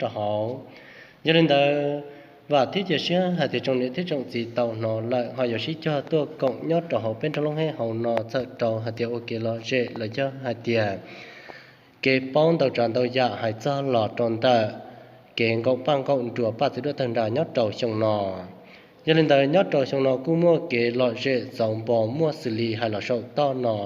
rau hauv. Yog li ntawd, vam thiab cia siab hais tias tsoom niam thiab tsoom txiv tau hnov lawm ho yuav sib cog tuaj koom nyob rau hauv peb nrog looj hauv no txhawm rau hais tias ua kev lom zem los yog hais tias kev paub ntau tsav ntau yam hais txog los rau ntawm kev nkaum paj nkaum nruas paj txiv duaj tawg nra nyob rau xyoo no. Yog li ntawd, nyob rau xyoo no kuj muaj kev lom zem txaus npo muaj xws li hais los saum toj no.